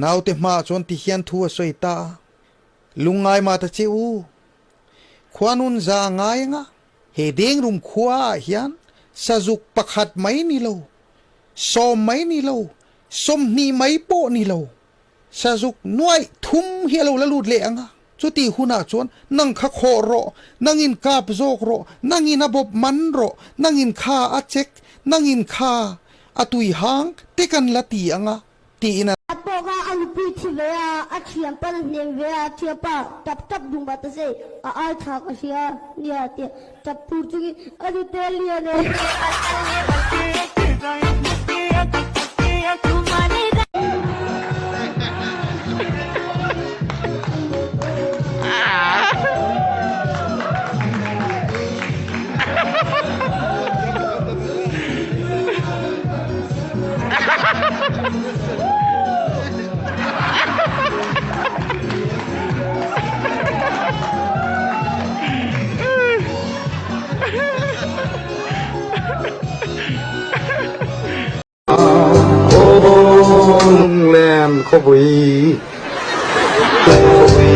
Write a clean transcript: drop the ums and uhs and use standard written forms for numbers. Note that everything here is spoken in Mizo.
Naute hmaah chuan ti hian thu a sawi ta a, Lungngai mah ta che u, khuanun za a ngai anga he dengrum khua ah hian sazuk pakhat mai ni lo, sawm mai ni lo, 20 mai pawh ni lo, sazuk nuaih thum hi a lo la lut leh anga, chutih hunah chuan nang kha khawh rawh, nangin kap zawk rawh, nangin a bawp man rawh, nangin kha a chek, nangin kha a tui hang te kan la ti anga tiin a. A pawh kha a nupui thi ve a, a thiam pawn a hnem ve a, thiapa tap tap duh mah ta se a ai tha ka hria nia tia tap tur chungin a nute a lian e. Lunglen khawpui khawpui